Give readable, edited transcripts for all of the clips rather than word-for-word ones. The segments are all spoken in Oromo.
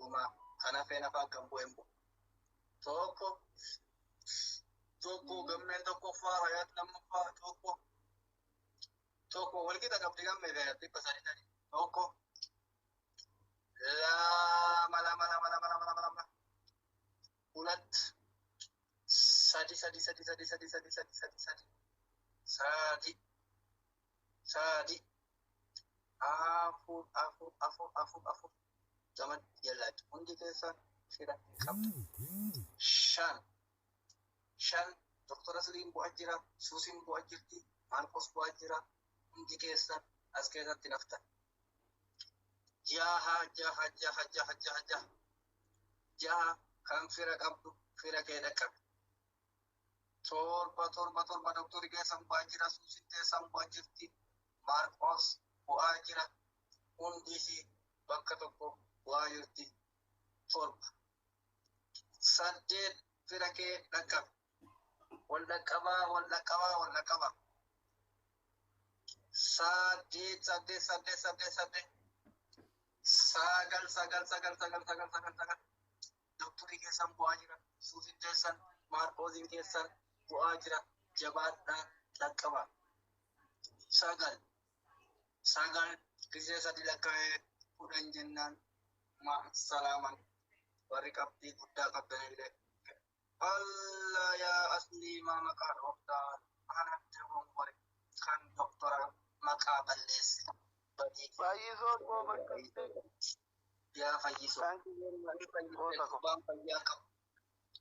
Dhumaa kan hafeen afaan kan bu'een bu'u. Tokko, tokko, Gammeen tokkoffaa, Hayaat lammaffaa, tokko, tokko, walqixa qabdi Gammee fi Hayaat 300 sadii. Tokko, lama, lama, lama, lama, lama, lama, lama, ሁለት, sadi, sadi, sadi, sadi, sadi, sadi, sadi, sadi, sadi, sadi, sadi, afur, afur, afur, afur, afur, zaman yallaatti hundi keessan fira qabdu. Shan, shan, Doktora Siliin bu'aa jira, Suusiin bu'aa jirti, Maarqos bu'aa jira, hundi keessan as keessatti naftan. Jaha, jaha, jaha, jaha, jaha, jaha, jaha, kan fira qabdu fira kee dhaqqabe. Torba, torba, torba, doktorri keessan bu'aa jira, Suusiin keessan bu'aa jirti, Maarqos bu'aa jira, hundisi bakka tokko bu'aa jirti. Torba, saddeet, fira kee dhaqqabe. Wal dhaqqabaa, wal dhaqqabaa, wal dhaqqabaa. Saddeet, saddeet, saddeet, saddeet, saddeet, sagal, sagal, sagal, sagal, sagal, sagal, sagal. Doktorri keessan bu'aa jira, Suusiin keessan, Maarqoosiin keessan bu'aa jira, jabaadhaa dhaqqabaa. Sagal, sagal, gisee sadi lakkaa'ee 10 jennaan salaaman warri qabxii guddaa qabdanillee. Allah yaa Aslii, maa maqaa dhooftaa? Anatti gongore kan doktora maqaa balleesse badii. Fayyisoo koo bakka. Yaa Fayyisoo. Thank you very much. Goota koo. Gurbaan fayyaa qabu.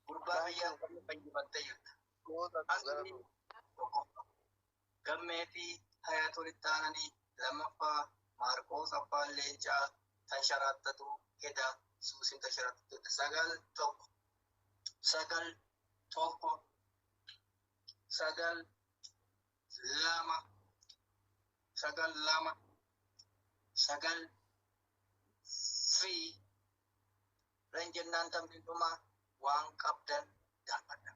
Gurbaa fayyaa qabu fayyifattee jirta. Goota koo. Aslii Gara tokkoffaa. Gammee fi Hayaat walitti aananii lammaffaa, Maarqoos abbaan leencaa tasharaattatu heda, Suusin tasharaattatu heda. Sagal, tokko, sagal, tokko, sagal, lama, sagal, lama, sagal, three ran jennaan taphni dhumaa waan qabdan darbadha.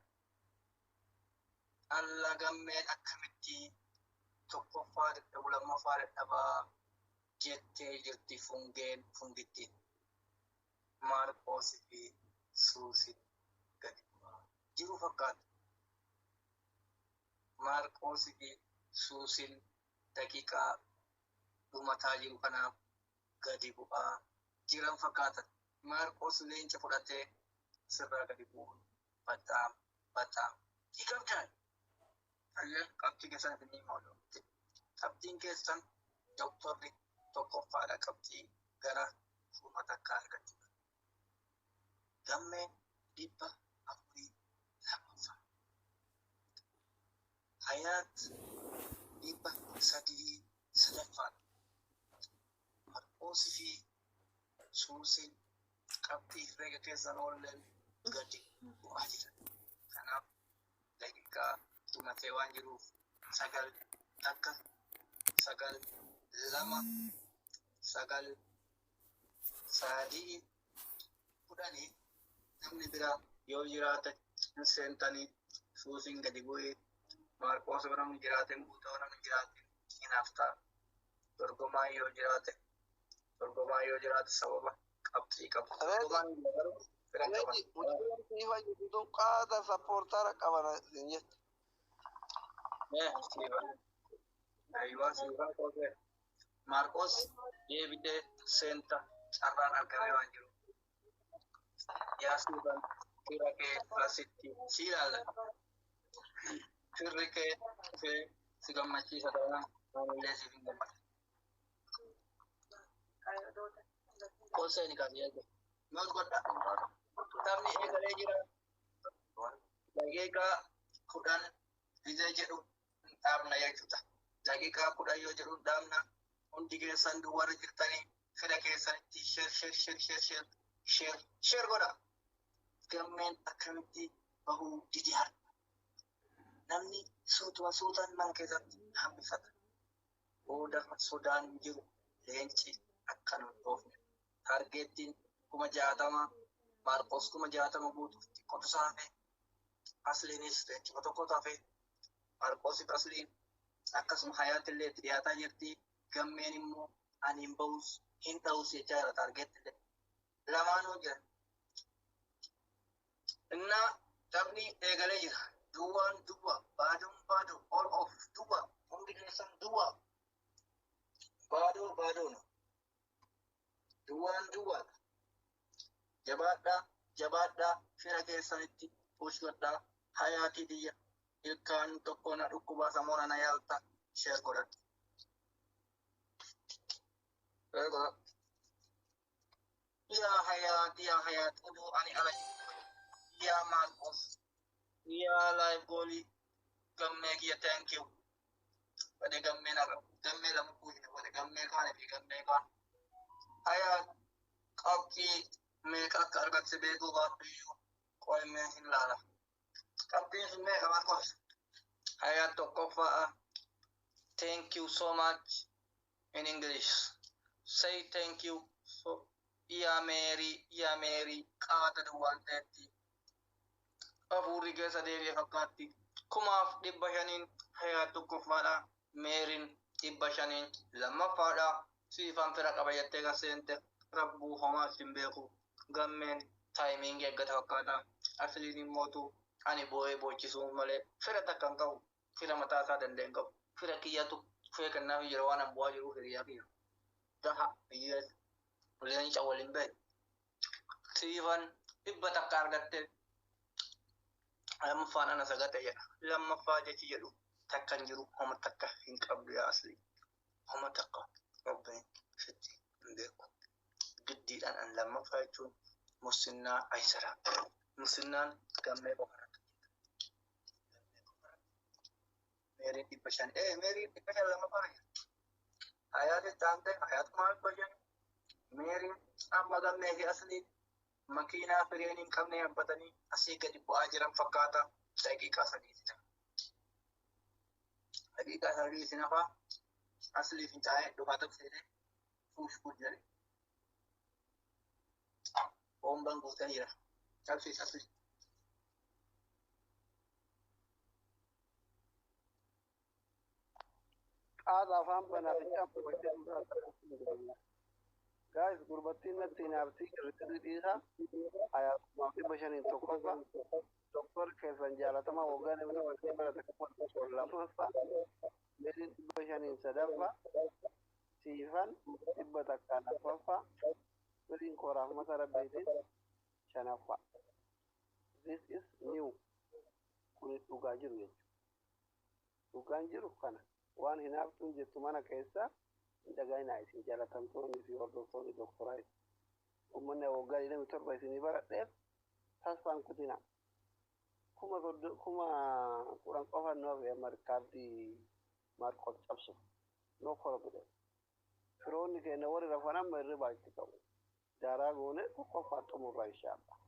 Alla, Gammeen akkamitti tokkoffaa dadhabu, lammaffaa dadhabaa jettee jirti fungeen fungittiin. Maarqoosii fi Suusin gadi bu'aa jiru fakkaata. Maarqoosii fi Suusin daqiiqaa dhumataa jiru kanaaf gadi bu'aa jiran fakkaatan. Maarqoos leenca fudhatee sirraa gadi bu'uun በጣም በጣም ይከብዳል. Ayyee, qabxii keessan isin himaa. Qabxiin keessan doktorri tokkoffaadha, qabxii gara 1000 argachuudha. Gammeen 400 lammaffaa. Hayaat 300 sadaffaadha. Marqoosii fi Suusiin qabxii herreega keessan oolleen gadi bu'aa jiran. Kanaaf daqiiqaa dhumatee waan jiruuf sagal, takka, sagal, lama, sagal, sadii, 10, namni biraa yoo jiraate hin seentanii. Suusiin gadi bu'ee, Maarqoos yoo namni jiraate hin buuta, yoo namni jiraate hin haftaa. Dorgomaa yoo jiraate, dorgomaa yoo jiraate sababa qabxii qabu. Dorgomaan garuu fira qaban. Reeti, mucayyoon sii fayyadu tun qaata supportara qabana sin jette. Siiba. Ayiwaa, siibaa qophee. Maarqoos deebitee seenta, carraan argamee waan jiru. Yaa siiban, fira kee asitti si ilaalla. Firri kee dhufee si gammachiisa taanaan anillee siif hin gammada. Ol seeni kaasee eege. Maal godha? Taphni eegalee jira. Daqiiqaa 10 gizee jedhu hin dhaabna jechuudha. Daqiiqaa 10 yoo jedhu hin dhaabna. Hundi keessan duwwarra jirtanii fira keessanitti share, share, share, share, share, share, share godha. Gammeen akkamitti bahuu didi har'a? Namni suutuma suutaan mana keessatti hambifata. Booda sodaan hin jiru. Leenci akka nu hin dhoofne. Targettiin 60,000, Maarqos 60,000 guutuuf xiqqootu isaa hafe. Asliinis leencuma tokkotu hafe. Maarqosiif Asliin akkasuma Hayaat illee itti dhiyaataa jirti. Gammeen immoo ani hin bahus hin dha'us jechaa jira target illee. Lamaanuu jiran. Innaa taphni eegalee jira. Duwwaan duwwa, baadoon baadoo, all of duwwa, hundi keessan duwwa. Baadoo baadoon. Duwwaan duwwaadha. Jabaadhaa, jabaadhaa, fira keessanitti push godhaa. Hayaatii biyya ilkaan tokko na dhukkubaa samoona na yaalta share godhadhu. Share godhadhu. Yaa hayaati, yaa hayaati, oduu ani ala jiru. Yaa Maarqos, yaa live goolii gammee kiyya, thank you. Bade gammee narra gammee lama kuufne bade gammee kaane fi gammee kaan. Hayaat qabxii meeqa akka argatte beekuu baadhu iyyuu qo'annee hin laala. Qabxiin sun meeqa, Maarqos? Hayaat tokkoffaa. Thank you so much in English. Say thank you. So, yaa Meerii, yaa Meerii, qaata duwwaan ta'etti. Hafuurri keessa deebi'e fakkaatti. 1500n hayaat tokkoffaadha. Meeriin 500n lammaffaadha. Siifan fira qaba jettee kan seente rabbuu homaa hin beeku. Gammeen timing eeggata fakkaata. Asliin immootu ani boo'ee boochisuu malee fira takka hin qabu. Fira mataa isaa danda'e hin qabu. Fira kiyyatu fira kennaaf jira waan an bu'aa jiruuf hiriyaa kiyya. Gaha biyya leenca waliin bahe. Siifan 100 argatte lammaffaan ana sagate jedha. Lammaffaa jechi jedhu takka hin jiru, homa takka hin qabdu yaa asli. Homa takka rabbiin sitti hin beeku. Giddiidhaan an lammaffaa jechuun musinnaa aysara. Musinnaan gammee qofa irratti hojjeta. Gammee qofa irratti. Meeriin 500. Ee, meeriin 500 lammaffaa jira. Hayaat itti aantee hayaat 5,500. Meeriin amma gammee fi asliin makiinaa fireen hin qabne yaabbatanii asii gadi bu'aa jiran fakkaata. Daqiiqaa sadiiti ta'a. Daqiiqaa 3 isin hafaa. Aslii fincaa'ee dhufaa tokko seenee fuush fuush jedhe. Boombaan guutee jira. Cabsiis asli. Qaada afaan banaa fincaan bobachee. Guys, gurbattiin natti hinaaftii irratti dhiisaa. Hayaa 5,500n tokkoffaa. Doktor keessan jaalatamaa waggaa namni waliin barate 1000 lammaffaa. Meeriin 500n sadaffaa. Siifan 100n arfaffaa. Firiin koraaf mata rabbiitiin shanaffaa. This is new. Kuni dhugaa jiru jechuudha. Dhugaan jiru kana. Waan hinaaftuun jettu mana keessaa hin dhaga'inaa isin jaalatamtoonni fi hordoftoonni doktoraa. Uummanni waggaa 27 isinii baradheef tasfaan kutina. 10,000 qofa nu hafe amma rikaardii Maarqos cabsu. No problem. Firoonni keenya warri rafan amma hirribaa itti ka'u. Daaraa goone tokkoffaa xumurra inshaallah.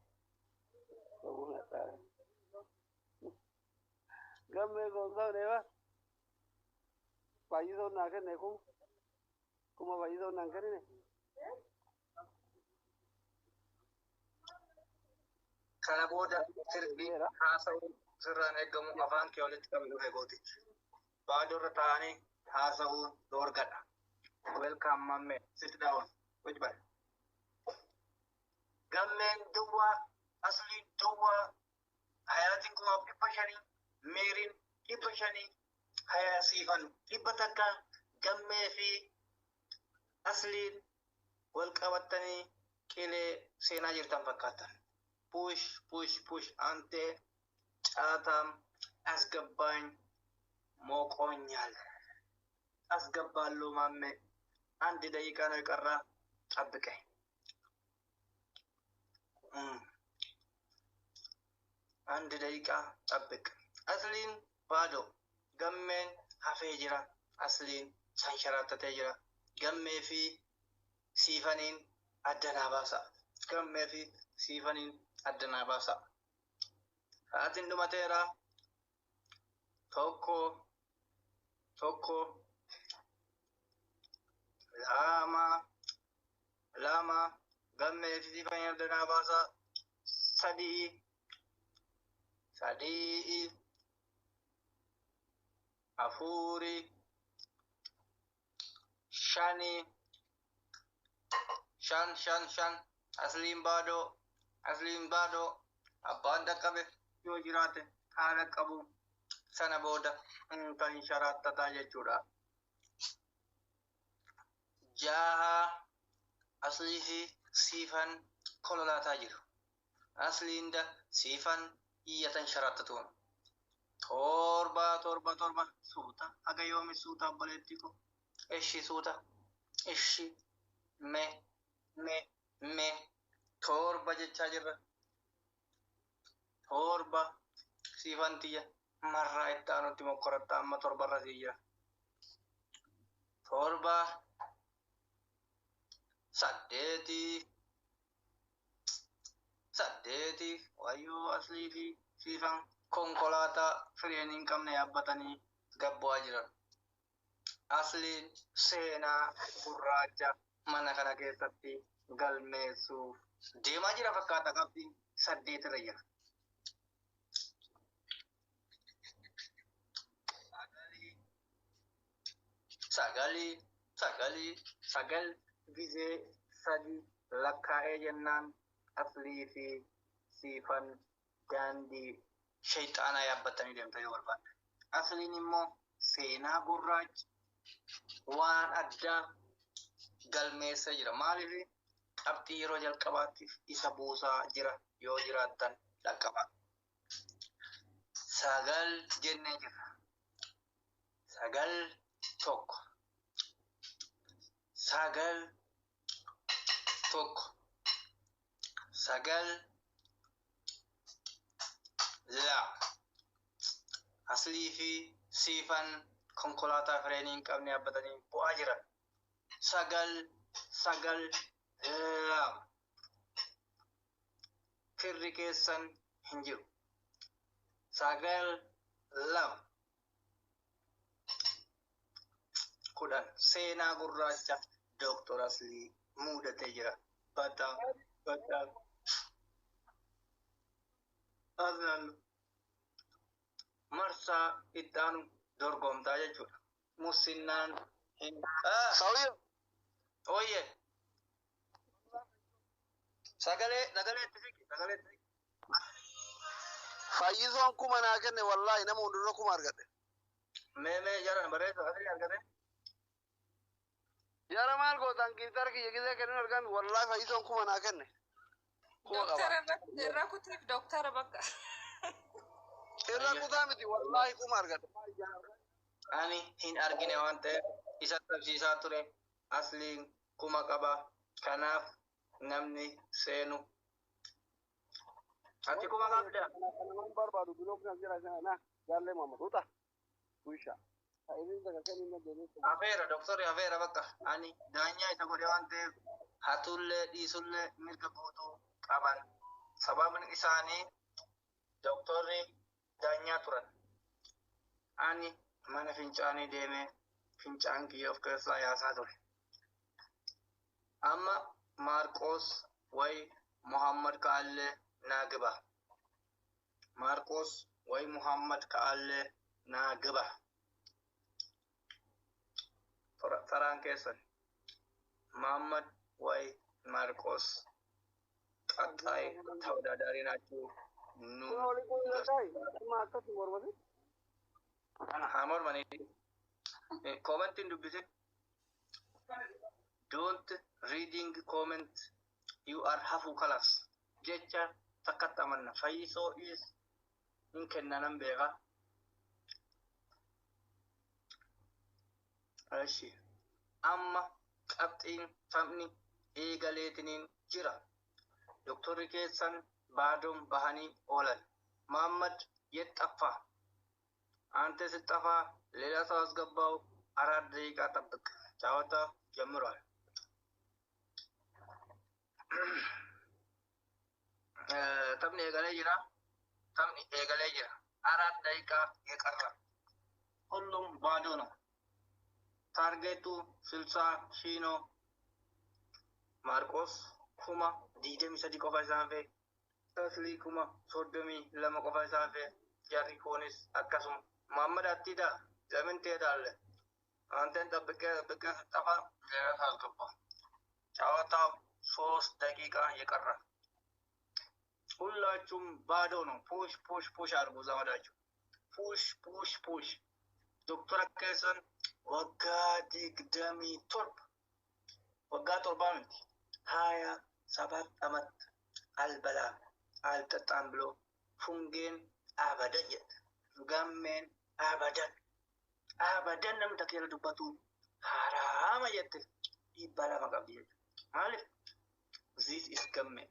Gammee goonsaa deema. Baay'isoon naa kenne kuma. Kuma baay'isoon naan kennine. Kana booda sirbi haasa'uu sirraan eegamu, afaan kee walitti qabi dhufe gootichi. Baaduu irra taa'anii haasa'uun doorgadha. Welcome mamme, sit down. Wajbar. Gammeen duwwaa, asliin duwwaa, hayaatiin 5,500, meeriin 500, hayaa siifan 100, gammee fi asliin wal qabattanii qilee seenaa jirtan fakkaatan. Push, push, push, antee caatam አስገባኝ ሞቆኛል። አስገባለሁ ማሜ፣ አንድ ደቂቃ ነው የቀራ፣ ጠብቀኝ። አንድ ደቂቃ ጠብቅ። Asliin ባዶ gammeen hafee jira. Asliin sansharattatee jira. Gammee fi siifaniin addanaa baasa. Gammee fi siifaniin addanaa baasa. Sa'aatiin dhumateera. Tokko, tokko, lama, lama, gammee fi siifaniin addanaa baasa. Sadii, sadii, afuri, shani, shan, shan, shan. Asliin baadoo, asliin baadoo, abbaan dhaqqabe yoo jiraate haala qabu sana booda kan sharattataa jechuudha. Jaha, aslii fi siifan kololaataa jiru. Asliinda siifan iyyatan sharattatuun. Torba, torba, torba, suuta haga yoomi suuta obboleettii ko. Ishi suuta, ishi me me me, torba jechaa jirra. Torba, siifan tiyya marraa itti aanutti mokkoratta, amma torbarra sii jira. Torba, saddeeti, saddeeti, wayyoo, aslii fi siifan konkolaataa fireen hin qabne yaabbatanii gabbu'aa jiran. Asliin seenaa gurraacha mana kana keessatti galmeessuuf deemaa jira fakkaata, qabxiin 8 irra jira. Sagalii, sagalii, sagal gizee sadi lakkaa'ee jennaan aslii fi siifan daandii shayxaanaa yaabbatanii deemta yoo barbaadde. Asliin immoo seenaa gurraacha waan addaa galmeessee jira. Maaliif? Qabxii yeroo jalqabaatiif isa buusaa jira yoo jiraattan dhaqqabaa. 9 jennee jirra. 9, 1. 9, 1. 9, 2. Aslii fi siifan konkolaataa fireenii hin qabne yaabbatanii bu'aa jiran. 9, 9, 2. Firri keessan hin jiru. 9, 2. 10, seenaa gurraacha Dooktor Aslii muudatee jira. በጣም በጣም አዝናለሁ። Marsaa itti aanu dorgomtaa jechuudha. Musinnaan hin Saawuyyo. Ooyye. Sagalee, sagalee itti siqi, sagalee itti siqi. Fayyisoon kuma naa kenne, wallaahi nama hundurra kuma argadhe. Mee mee jaran bareeda asii argate. Jara maal gootan giitaara kiyya gisee kennin argame, wallaahi fayyisoon kuma naa kenne. Kuma qaba. Doktara irra kutiif doktara bakka. Irra kutaa miti, wallaahi kuma argadhe. Ani hin argine waan ta'eef isa qabsiisaa ture. Asliin kuma qaba. Kanaaf namni seenu. Ati kuma qabda. Nama barbaadu biloo kana jira na jaallee Muhammad uta. Kuisha. Afeera doktorri, afeera bakka. Ani daanyaa isa godhe waan ta'eef hatullee dhiisullee mirga guutuu qaban. Sababni isaanii doktorri daanyaa turan. Ani mana fincaanii deemee fincaan kiyya of keessaa yaasaa ture. Amma Maarqoos ወይ Muhammad ካለ ና ግባ። ማርቆስ ወይ ሙሐመድ ካለ ና ግባ። Taraan keessan መሐመድ ወይ ማርቆስ ቀጣይ ተወዳዳሪ ናችሁ። ኑ። Haa mormanii commentiin dubbise. Don't reading comment, you are hafu kalas jecha takkatti amanna. Fayyisoo is hin kennanan beeka. እሺ amma qabxiin taphni eegaleetiniin jira. Doktorri keessan baadoon bahanii oolan. Muhammad የት ጠፋ? አንተ ስጠፋ ሌላ ሰው አስገባው። 4 ደቂቃ ጠብቅ። ጨዋታ ጀምሯል። Taphni eegalee jira. Taphni eegalee jira. 4 ደቂቃ የቀረ ሁሉም ባዶ ነው። Target ኡ 60,000 ነው። ማርቆስ 23,000 qofa isaa hafe. Taslii 32,000 qofa isaa hafe. Jarri kunis akkasuma. Muhammad Attida ለምን ትሄዳለህ? አንተን ጠብቄ ጠብቄ ስጠፋ ሌላ ሰው አስገባ። ጨዋታው 3 ሶስት ደቂቃ የቀረ ሁላችሁም ባዶ ነው። Push, push, push አድርጉ ዘመዳችሁ። Push, push, push. Doktora keessan waggaa 27, waggaa 7 miti, 27 አመት አልበላም አልጠጣም ብሎ ፉንጌን አበደን jedhe. Gammeen abadan abadan namni takka jala dubbatu haraama jette 200 qabdi jechuudha. Maaliif? This is gammee.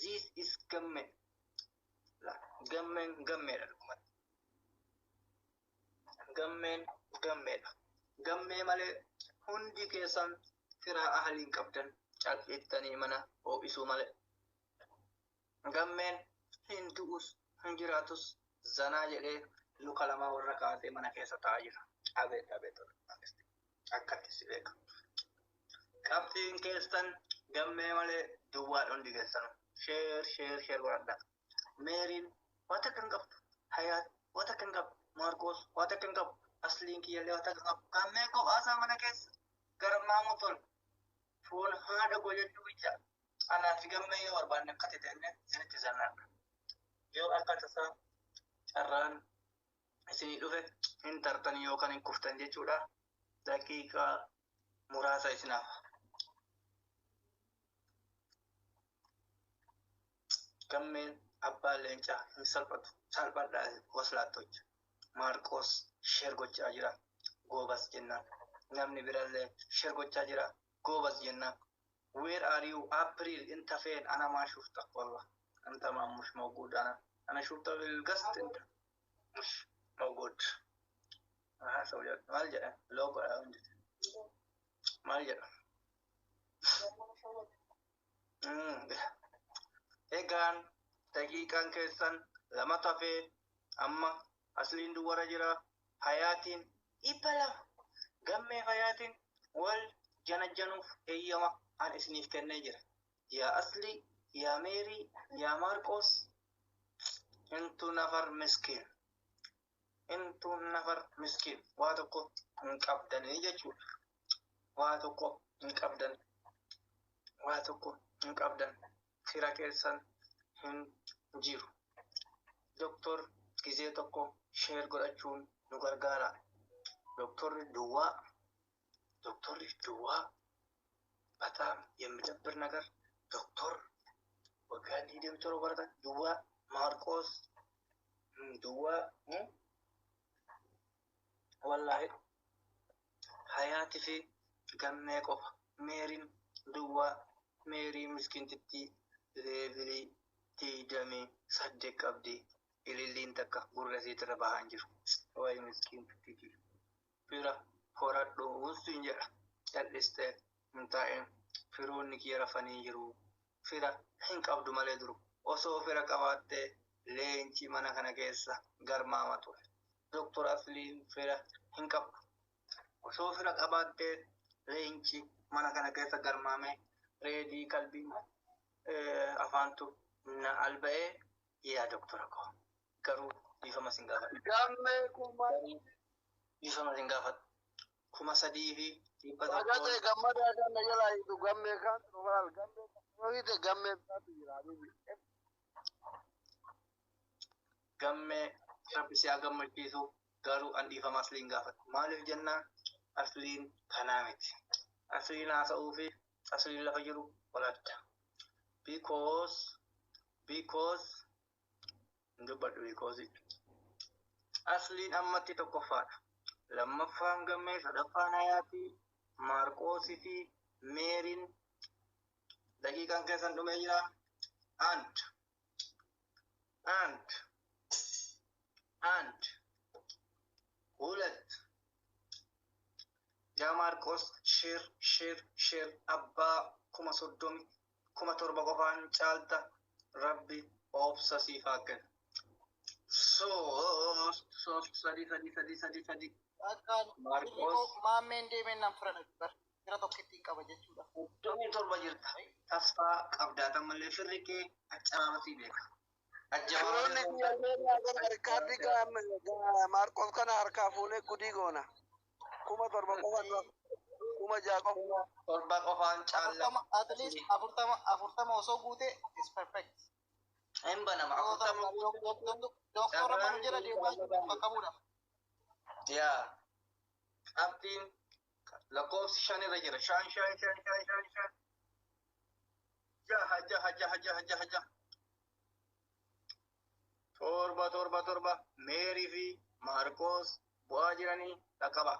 This is gammee. Gammeen gammeedha dhugumatti. Gammeen gammeedha. Gammee malee hundi keessan firaa ahaliin qabdan cal'ittanii mana ho'isuu malee. Gammeen hin du'us hin jiraatus zanaa jedhee luka lamaa warra kaasee mana keessa taa'aa jira. Abeet abeet, akkatti si beeka. Qabxiin keessan gammee malee duwwaadha hundi keessanu. Share, share, share godhadha. Meeriin waa takka hin qabdu. Hayaat waa takka hin qabdu. Maarqoos waa takka hin qabu. Asliin kiyyallee waa takka hin qabu. Gammeen kophaasaa mana keessa garmaamu tol. Foon haadha gojachuu bicha. Anaa fi gammee yoo barbaanne akka ta'e isinitti zannaadha. Yoo akka tasaa carraan isinii dhufe hin tartan yookaan hin kuftan jechuudha. Daqiiqaa muraasa isinaaf. Gammeen abbaan leencaa hin salphatu. Salphadhaa waslaattocha. Maarqoos share gochaa jira. Goobas jennaan. Namni birallee share gochaa jira. Goobas jennaan. Where are you? April انت فين؟ انا ما شفتك والله. انت ما مش موجود. انا شفتك بالقصد، انت مش موجود. Maal jedha? Loogoodha hundi. Maal jedha? Egaan daqiiqaan keessan lama tafee amma asliin duwwara jira. Hayaatiin 200. Gammee hayaatiin wal janajjanuuf eeyyama an isiniif kennee jira. Yaa Aslii, yaa Meerii, yaa Maarqoos, intu nafar miskiin. Intu nafar miskiin. Waa tokko hin qabdanii jechuudha. Waa tokko hin qabdan. Waa tokko hin qabdan. Fira keessan hin jiru. Doktor gizee tokko share godhachuun nu gargaara. Doktorri duwwaa. Doktorri duwwaa. በጣም የሚደብር ነገር ዶክተር waggaa 27 baratan duwwaa, Maarqoos duwwaa, wallaahi Hayaati fi gammee qofa, Meeriin duwwaa. Meerii miskiintittii leevilii 28 qabdi. Ililliin takka gurra isiitirra bahaa hin jiru. Wayi miskiintittii, fira horadhu siin jedha. Cal'istee hin taa'in, firoonni kiyya rafanii jiru. Fira hin qabdu malee duru. Osoo fira qabaattee leenci mana kana keessa garmaama ture. Doktor Asliin fira hin qabdu. Osoo fira qabaattee leenci mana kana keessa garmaame. Reedii qalbii afaantu na alba'ee yaa doktora koo. Garuu dhiifama sin gaafadha. Gammee kuma. Dhiifama sin gaafadha. 3100. Sagatee gammadaa kan na jalaa hiitu gammee kan dhufaal gammee yoo hiite gammee biraatu jira. Gammee, rabbi si haa gammachiisu, garuu an dhiifama Asliin gaafadha. Maaliif jennaan, Asliin kanaa miti. Asliin haasa'uu fi asliin lafa jiru waladda. Because hin dubbadhu because. Asliin ammatti tokkoffaadha. Lammaffaan gammee, sadaffaan Hayaatii, Maarqoosii fi Meeriin. Daqiiqaan keessan dhumee jira. አንድ, አንድ, አንድ, ሁለት. Yaa Maarqoos, share, share, share. Abbaa 30,000, 7,000 qofaan caalta. Rabbi obsa siif haa kennu. ሶስት, ሶስት, sadi, sadi, sadi, sadi, sadi. Maarqoos. Maammeen deemee naan fira bar fira tokkittiin qaba jechuudha. 37 jirta. Tasfaa qabdaatan malee firri kee accabaabasii beeka. Firoonni Ajjabaa. Rikaardii Maarqos kana harkaa fuunee gudii goona. 7,000 qofa nu. 6,000 qofa. 7 qofaan caalla. 40, at least 40 osoo guute is perfect. Hin banama 40 guute. Doktora manu jala deemaa jiru qaqqabuudhaaf. Yaa qabxiin lakkoofsi 5 irra jira. 5 5 5 5 5 5. 6 6 6 6 6 6. 7 7 7 Meerii fi Maarqoos bu'aa jiranii dhaqqaba.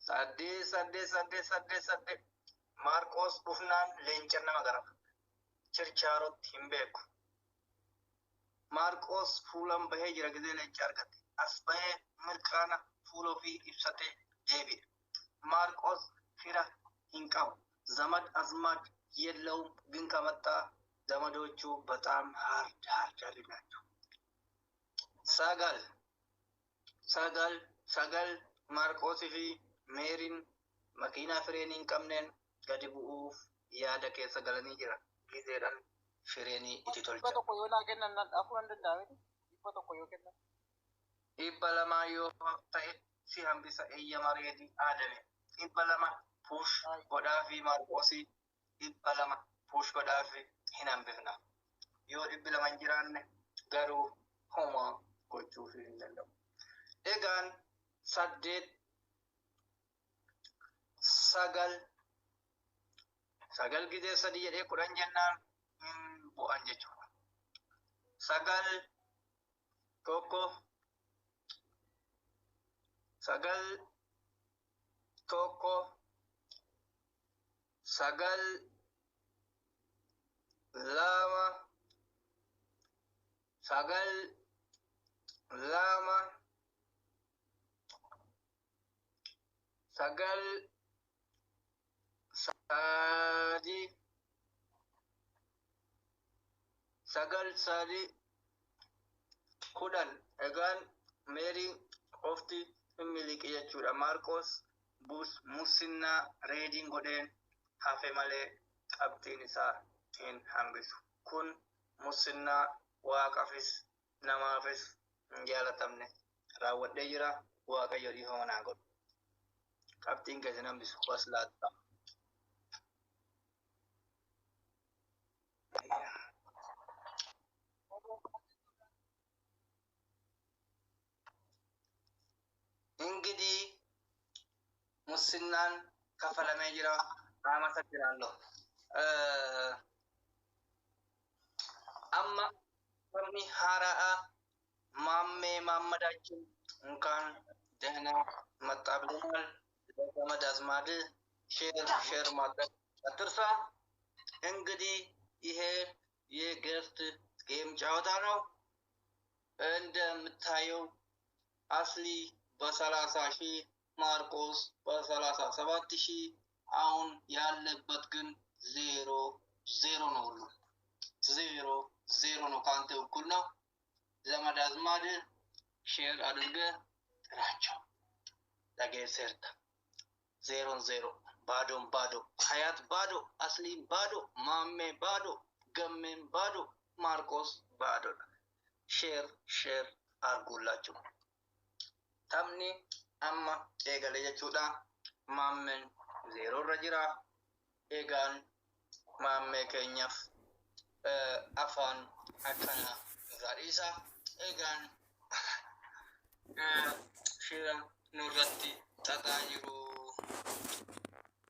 8 8 8 8 8 Maarqoos dhufnaan leenca nama garafa. Chirchaarotti hin beeku. Maarqoos fuulaan bahee jira gizee leenca argate. As bahee mirqaana fuula ofii ibsatee deebi'e. Maarqoos fira hin qabu. ዘመድ አዝማድ የለውም፣ ግን ከመጣ ዘመዶቹ በጣም hard hard ያሉ ናቸው። 9 9 9 Maarqoosii fi Meeriin makiinaa fireenii hin qabneen gadi bu'uuf yaada keessa galanii jiran. Gizeedhaan fireenii itti dhibba tolchan. tokko yoo naa kennan nan dhaafuu nan danda'a miti. 100 yoo kennan. 200 yoo ta'e si hambisa eeyyama reedii aadame. 200 push godhaa fi Maarqoosii 200 push godhaa fi hin hambifna. Yoo 200 hin jiraanne garuu homaa gochuuf hin danda'u. Egaan 8 9 9 gizee 3 jedhee 10 jennaan hin bu'an jechuudha. 9 1 9 1 9 2 9 2 9 3 9 3 10. Egaan Meeriin qofti hin miliqe jechuudha. Maarqoos musinnaa reediin godheen hafe malee qabxiin isaa hin hambisu. Kun musinnaa waaqaafis namaafis hin jaalatamne raawwadhee jira. Waaqayyo dhiifama naa godhu. Qabxiin keessa hin hambisu. Waslaatta. እንግዲህ ሙስናን ከፈለሜ ጅራ። አመሰግናለሁ። አማ sabni haaraa ማሜ ማመዳችን እንኳን ደህና መጣ ብለናል። ለዘመድ አዝማድ share share ማድረግ አትርሳ። እንግዲህ ይሄ የ guest game ጨዋታ ነው። እንደምታየው አስሊ በ30,000፣ ማርቆስ በ37,000፣ አሁን ያለበት ግን 0 0 ነው። ሁሉ 0 0 ነው። ከአንተ እኩል ነው። ዘመድ አዝማድ share አድርገህ ጥራቸው። dhageesseerta. 0ን 0፣ ባዶን ባዶ፣ ሀያት ባዶ፣ አስሊም ባዶ፣ ማሜ ባዶ፣ ገሜን ባዶ፣ ማርቆስ ባዶ። Share share አድርጉላችሁ። Taphni amma eegale jechuudha. Maammeen 0 irra jira. Egaan maammee keenyaaf afaan akkana nurraa dhiisa. Egaan shira nurratti xaxaa jiru.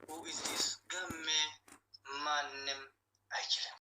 Who is this? Gammee ማንም